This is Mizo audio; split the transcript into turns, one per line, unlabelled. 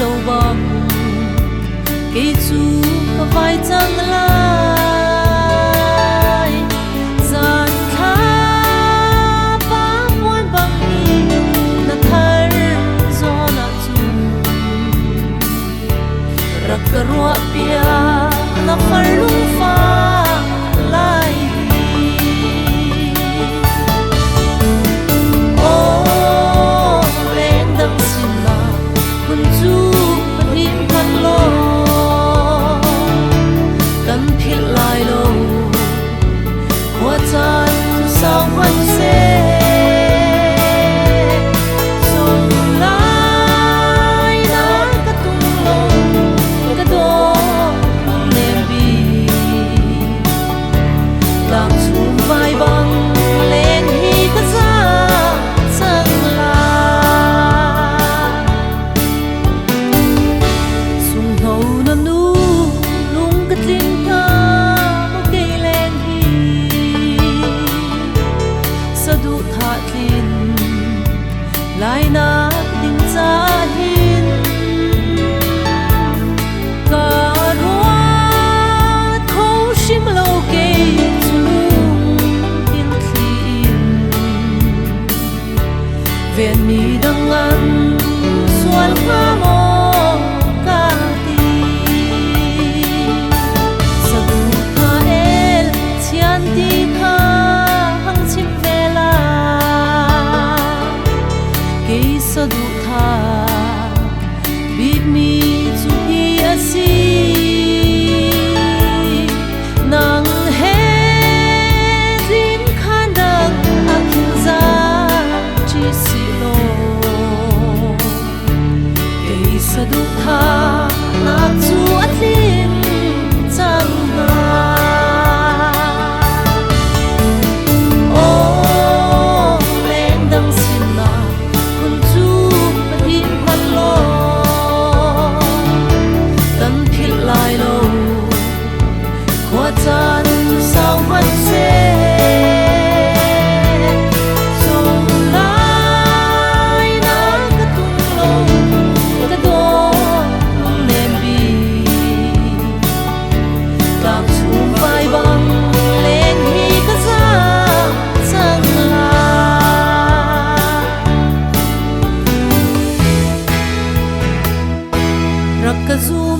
lo bang kei chu ka vai chang lai. Zan thla pa muan bang in na thar zawn ah cun rak ka ruah piak na far lungfah lai hi. Aw lengdang sinah hun cu pahnih hmanh law kan philh lai lo khua caan cu sau hmanh seh. Sung lai na ka tung lo ka daw lungnem bik tlang chung vai bang len hi ka za cang lai. Sunghno na nu lung ka tling hna maw kei leng hi saduhthah tlin lainak ding ca hin ka ruat kho hrim lo kei cu lung in thli in venmi dang an sual hnga maw ka ti. Saduhthah el chian ti kha hang chim ve la kei saduhthah bikmi cu hi a si. Nang he tlin khan dang ah khin za ṭi si law kei saduhthah nak cu a tling cang hnga. Aw lengdang sinah hun cu pahnih hmanh law kan philh lai lo khua caan cu sau hmanh seh. Sung lai na ka tung lo ka daw lungnem bik tlang chung vai bang len hi ka za cang lai. Rak ka zum.